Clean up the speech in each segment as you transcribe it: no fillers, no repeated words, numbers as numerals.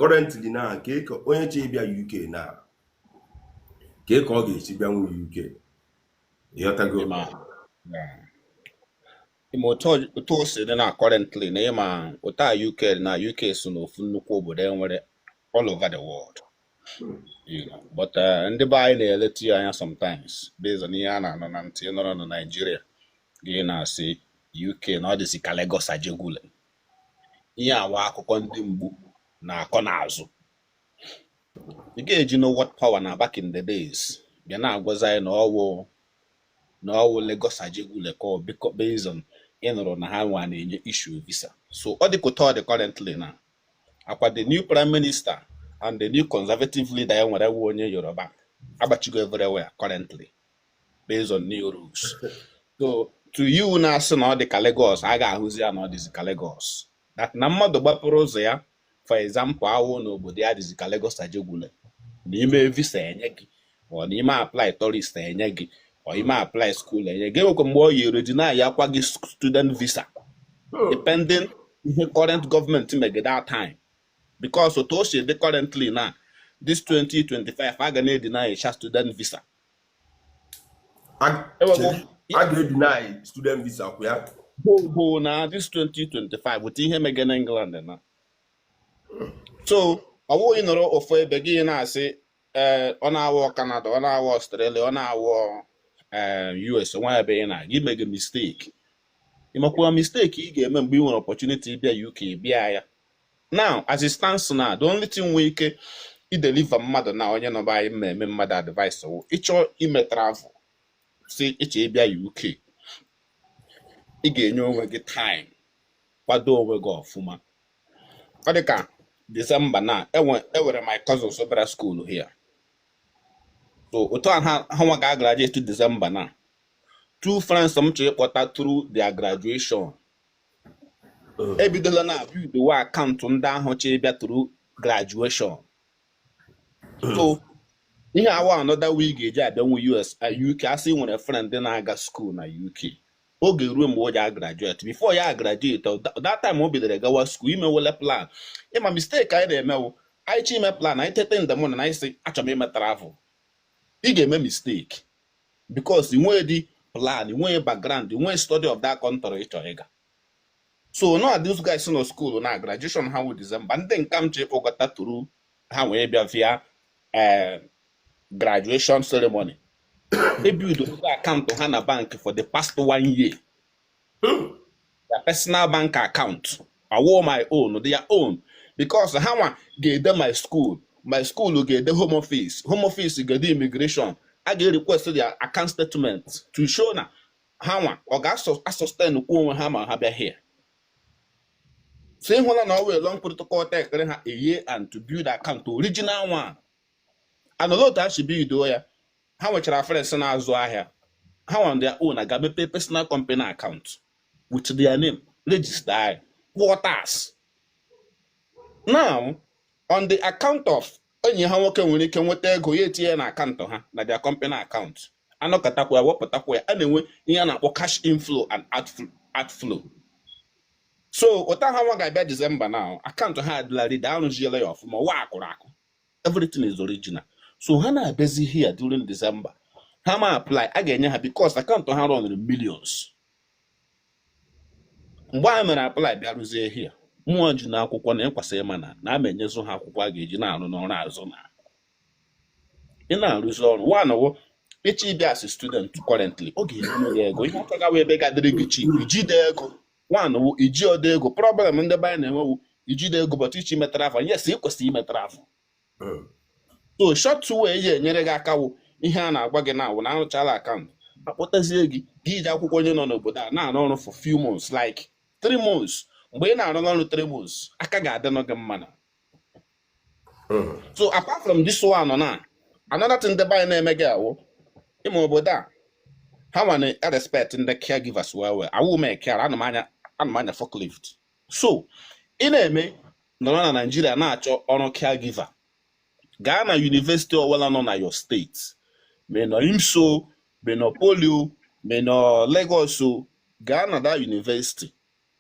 Currently na ka onye chọ ịbịa UK na ka ọ ga-esi bịanwu UK, ịghọtago? Ịma, yeah. Ịma otu o si dị na currently na ịma otu a UK na UK so n'ofu nnukwu obodo enwere all over the world. But ndị be anyị na-eletu ya anya sometimes based on ihe a na-anọ na ntị nọrọ na Nigeria, gị na-asị UK na ọ dịzị ka Lagos Ajegunle. Ihe awa akụkọ ndị mgbu na-akọ n'azụ. Ị ga-eji no what power na back in the days bịa na-agwazi anyị na ọwụ Lagos Ajegunle ka ọ based on ị nụrụ na ha nwa na-enye issue visa. So ọ dị ka otu ọ dị currently na akwa the new prime minister and the new conservative leader ya nwere wụ onye Yoruba agbachigo everywhere currently based on new rules. So to you na-asị na ọ dị ka Lagos, a ga-ahụzi ya na ọ dịzi ka Lagos, that na mmadụ gbapụrụ ụzọ ya, for example, awụ n'obodo ya dịzi ka Lagos Ajegunle, n'ime visa enye gị, ọ n'ime apply tourist enye gị, ọ ime apply school enye gị, enwekwa mgbe ọ yiri deny ya kwa gị student visa, depending ihe current government mege that time, because otu o si dị currently na this 2025, a ga na-edeny cha student visa. Chere, a ga-edeny student visa kwa ya? Bụ na this 2025 with ihe mege na England na. So ọ bụghị nọrọ ofu ebe gị na-asị ee, ọ na-awọ Canada, ọ na-awọ Australia, ọ na-awọ ee US, nwa ebe ị na-aga imege mistake. Ịmakwa mistake ị ga-eme mgbe ị nwere opportunity ịbịa UK, bịa ya. Now, as it stands now, the only thing nwee ike ideliver mmadụ na onye nọba anyị mmemme mmadụ advice wụ ịchọ ime travel, si ịchọ ịbịa UK, ị ga-enye onwe gị time, kwado onwe gị ọfụma. Ọ dị ka December na enwere my cousins bịara school here. So otu a ha nwa ga-graduate December na two friends m chọrọ ịkpọta through their graduation ebidola na build wa account ndị ahụ chọ ịbịa through graduation. So ihe awa another way ga-eji abịanwu US, UK. Asị nwere friend na-aga school na UK, oge ruo mgbe o ji graduate, before ya graduate, that time o bidoro gawa school, imewele plan. Ịma mistake anyị na-emewu, anyị chọ ime plan, anyị tete in the morning, anyị sị achọrọ m ime travel. Ị ga-eme mistake because ị nweghị dị plan, ị nweghị background, ị nweghị study of that country ị chọrọ ịga. So now these guys nọ school na graduation ha wụ December. Ndị nka m ji ịkpọkọta tụrụ ha wee bịa via graduation ceremony, ebuild account ha na bank for the past one year, their personal bank account, awụ my own, their own, because ha nwa ga-ede my school, my school ga-ede Home Office, Home Office ga-ede immigration, a ga-request their account statement to show na ha nwa ọ ga-asustain kwa onwe ha ma ha bịa here. So ịhụla na ọ wee long protocol tekere ha a year and to build account, original one, and otu ha si bido ya, ha nwechara friends na-azụ ahịa ha nwa their own aga mepe personal company account with their name, register ya, kwụọ tax. Now, on the account of enyi ha nwoke nwere ike nweta ego ya, etinye na account ha na their company account, anọkọtakwa ya, wepụtakwa ya, a na-enwe ihe a na-akpọ cash inflow and outflow. So ụta ha nwa ga-abịa December now, account ha adịla ready, arụziela ya ọfụma, wa akụrụ akụ, everything is original. So ha na-abịazi here during December, ha ma apply, a ga-enye ha because account ha run millions. Mgbe a mere apply, bịarụzie here, mmụọ ji na akwụkwọ na ịkwasị ịma na a ma enyezu ha akwụkwọ a ga-eji na-arụ n'ọrụ azụ na ị na-arụzi ọrụ. One wụ ịchọ ịbịa as a student currently, ọ ga-enye gị ego ihe ọchọ gawa ebe ga-adịrị gị cheap. Ijide ego, one wụ iji ọdọ ego. Problem ndị be anyị na-enwewu ijide ego, but ichi metara afọ, yes, ị kwesịrị imetara afọ. So short way eji enyere gị aka wụ ihe a na-agwa gị na awụ na arụchala account, akpọtazie gị, gị ji akwụkwọ onye nọ n'obodo a na-arụ ọrụ for few months, like 3 months. Mgbe ị na-arụ ọrụ 3 months, aka ga-adị gị mma na. So apart from this one na another thing ndị be anyị na-eme gị awụ ịma obodo a, ha nwa na respect ndị caregivers well well. Awụ m care, ana m anya forklift. So ị na-eme nọrọ na Nigeria na-achọ ọrụ caregiver, gaa na university ọbụla nọ na your state, ma ị nọ IMSO, ma ị nọ Poly, ma ị nọ Lagos o, gaa na that university.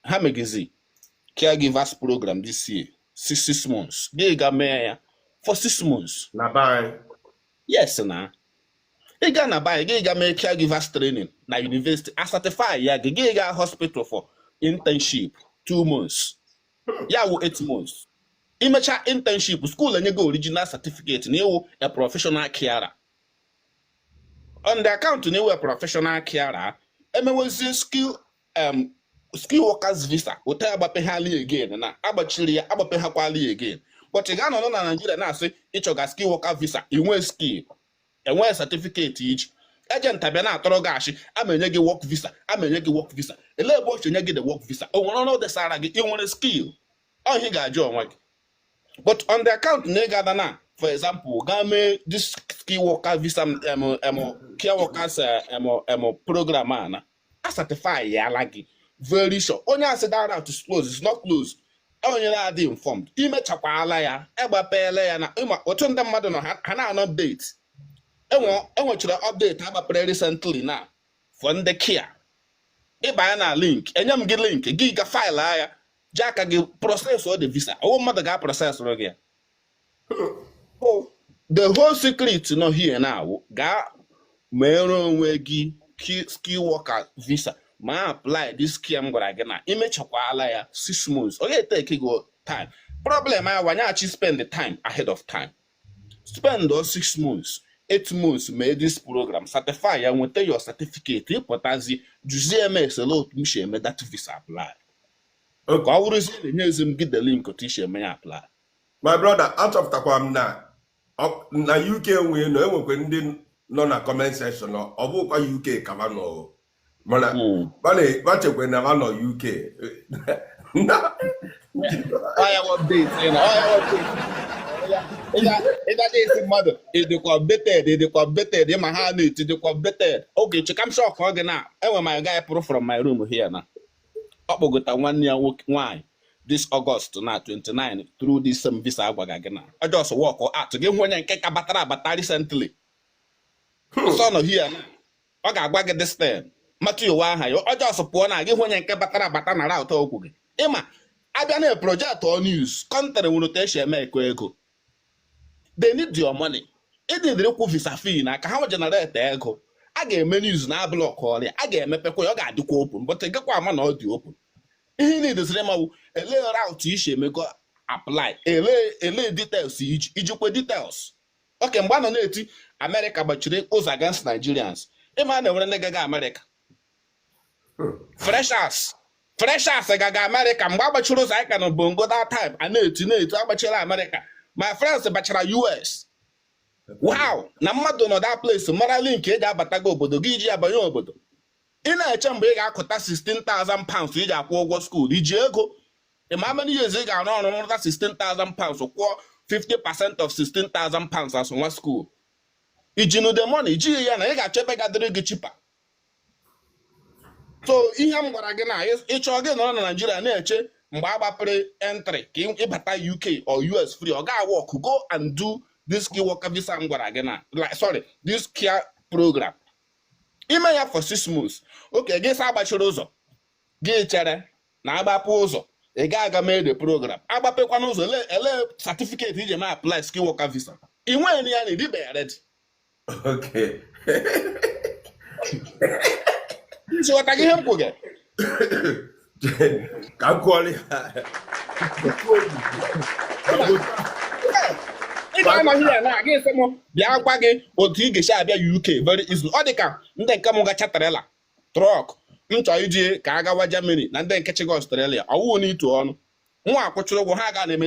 Ha megizi caregivers program this year. 6 months, gị ga mee ya for 6 months. Na be anyị? Yes, na ị gaa na be anyị, gị ga mee caregivers training na university, a certify ya gị, gị gaa hospital for internship 2 months, ya wụ 8 months. Imecha internship, school enye gị original certificate na ịwụ a professional carer. On the account na ịwụ a professional carer, emewezie skill workers visa. Ụta agbapeghala again na agbachiri ya, agbapeghakwala ya again, but ị ga-anọ na Nigeria na-asị ịchọga skill worker visa, inwe skill, enwee certificate iji agent abịa na-atọrọ gị ashị, ama enye gị work visa, ama enye gị work visa. Elee ebe ọ si enye gị the work visa? O nwere ọrụ desara gị? Ị nwere skill? Ọ ihe ị ga-ajụ onwe gị. But on the account na ị ga-ada na, for example, gaa mee this skill worker visa, care workers program a na a certify ya ala gị, very sure onye asị that route is closed is not closed. Onye na-adị informed, imechakwala ya, egbapeela ya na ịma otu ndị mmadụ nọ, ha na-anọ update. Enwechara update agbapere recently na for ndị care. Ịbanye na link, enye m gị link, gị ga file ya, ji aka gị process ọ the visa. Ọwụ mmadụ ga process gị ya. So, the whole secret nọ here now, gaa mere onwe gị skill worker visa, ma apply this care m gwara gị na imechakwala ya 6 months. Ọ ga-eteke gị time. Problem ya wanyachi spend the time ahead of time. Spend all 6 months, 8 months, mee this program, certify ya, nweta your certificate, ịpụtazi juzie eme esele otu m si eme that visa apply, ka ọ bụrụzie na enyezi m gị the link otu isi eme ya apply. My brother, achọpụtakwa m na na UK nwee nọ, enwekwa ndị nọ na comment section, ọ bụkwa UK ka ba nọ o. Mana ba chekwa na ba nọ UK. Ọ ya bụ update ị nọ, ọ ya bụ update. Ịgaga esi mmadụ ịdịkwa updated, ịdịkwa updated, ịma ha na-eti dịkwa updated. Oge cheka m shock gị na enwe my guy pụrụ from my room here na ọ kpọgota nwanne ya nwoke nwaanyị this August na 29 through this same visa agwaga gị na ọ just work out. Gị hụ onye nke ka batara abata recently, ọsọ nọ here na ọ ga-agwa gị this thing matụ iwe aha ya. Ọ just pụọ na gị hụ onye nke batara abata na route okwu gị. Ịma abịa na project or news country nwere otu esi eme eko ego. They need your money. Ịdịdịrị kwụ visa fee na ka ha generate ego. A ga-eme news na block ọrịa, a ga-emepekwa ya, ọ ga-adịkwa open, but ị gakwa ama na ọ dị open. Ihe niile ịmawu ele route isi emego apply, ele details iji ijikwa details. Oke mgbe a nọ na-eti Amerịka gbachiri ụzọ against Nigerians, ịma na enwere ndị gaga Amerịka, freshers gaga Amerịka mgbe agbachiri ụzọ. Anyị ka nọ bongo that time, a na-eti agbachiri Amerịka. My friends bachara US. Wow, na mmadụ nọ that place mara link eji abatago obodo gị, iji abanye obodo. Ị na-eche mgbe ị ga-akụta £16,000 iji akwụ ụgwọ school, iji ego ịma how many years ị ga-arụ ọrụ rụta £16,000, kwụọ 50% of £16,000 as nwa school iji nu the money ijighị ya na ị ga-achọ ebe ga-adịrị gị cheaper. So ihe m gwara gị na ịchọ gị nọrọ na Nigeria na-eche mgbe a gbapere entry ka ịbata UK or US free, ọ ga-work. Go and do this skill worker visa m gwara gị na, like, sorry, this care program, ime ya for 6 months. Oke gị sa agbachiri ụzọ, gị chere na agbapụ ụzọ, ị ga-aga mee the program. Agbapekwana ụzọ, ele certificate iji eme apply skill worker visa ị nweghị ya na ịdịbeghị ready. Isi ghọta gị ihe m kwụ gị? Ka m kụọrọ ya. Ị ga-anọ here na gị sị m bịa gwa gị otu ị ga-esi abịa UK very easily. Ọ dị ka ndị nke m gacha trailer truck m chọrọ iji ka a gawa Germany na ndị nke chiga Australia, ọwụwụ n'itu ọnụ nwa akwụchiri ụgwọ ha ga na-eme.